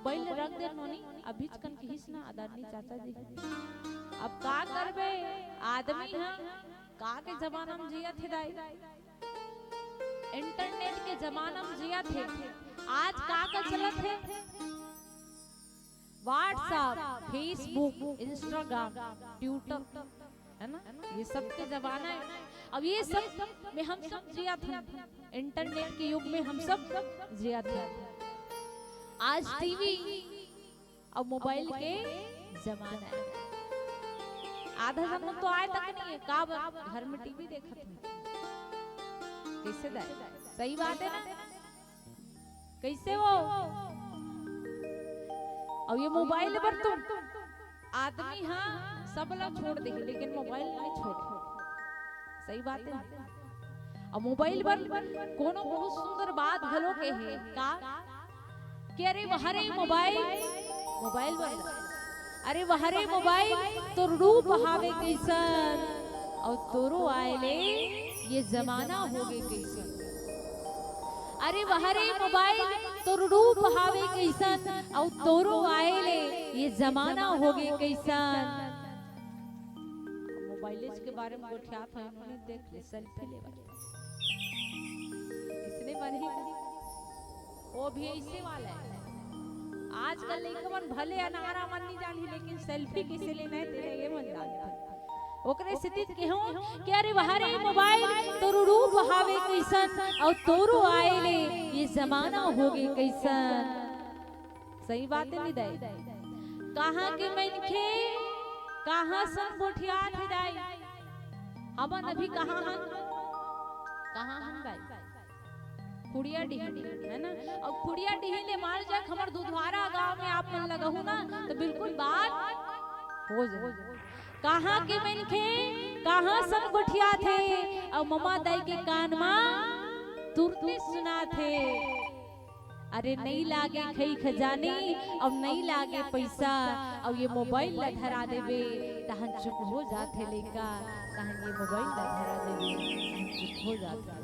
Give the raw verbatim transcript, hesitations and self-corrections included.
Mobile ल रख दे नोनी, अभीच कन किहिस ना आदरणीय चाचा जी। अब का करबे, आदमी ह का के जमाना म जियत हे दाई। इंटरनेट के जमाना म जियत हे। आज का का चलत हे? WhatsApp, Facebook, Instagram, Twitter, है ना? ये सब के जमाना है। अब ये सब में हम सब जियत हन। इंटरनेट के युग में हम सब जियत हन। आज टीवी अउ मोबाइल के जमाना है। आधा जन तो आए तक नहीं है, का बर? घर में टीवी देखत हे। कैसे दाई? सही बात है ना? कैसे हो? अउ ये मोबाइल बर तो आदमी ह सब ला छोड़ दे, लेकिन मोबाइल नहीं छोड़। सही बात है। अउ मोबाइल बर कोनो बहुत सुंदर बात घलो कहे का कि अरे वह रे मोबाइल, मोबाइल बर, अरे वह रे मोबाइल, तोर रूप हावे कइसन, अउ तोरो आए ले ये जमाना होगे कइसन। अरे वह रे मोबाइल, तोर रूप हावे कइसन, अउ तोरो आए ले ये जमाना होगे कइसन। मोबाइल के बारे में गोठियात हे, उन्होंने देख ले, सेल्फी लेवा। इसने बनी, वो भी ऐसे वाला है। आजकल लइका मन भले अनारा मन नहीं जानी, लेकिन सेल्फी कैसे लेना है, तेरे ये मन जानते। ओकरे सेती कहूं कि अरे वह रे मोबाइल, तोर रूप हावे कइसन, अउ तोरो आए ले ये जमाना होगे कइसन। सही बात है निदाई। कहाँ के मनखे कहाँ सन गोठियात हे दाई। हमन अभी कहाँ हन? कहाँ हन दाई? खुड़िया डीही, है ना? अउ खुड़िया डीही ले मान जा हमर दुधवारा गांव में आप मन लगहू ना, तो बिल्कुल बात हो जाए। कहाँ के मनखे कहाँ सन गोठियात हे, अउ ममा दाई के कान मा तुरते सुनात हे। अरे नइ लागे खई खजानी, अउ नइ लागे पइसा, अउ ये मोबाइल ला धरा देबे, तहन चुप हो जाथे लइका, तहन ये मोबाइल ला धरा देबे, तहन चुप हो जाथे।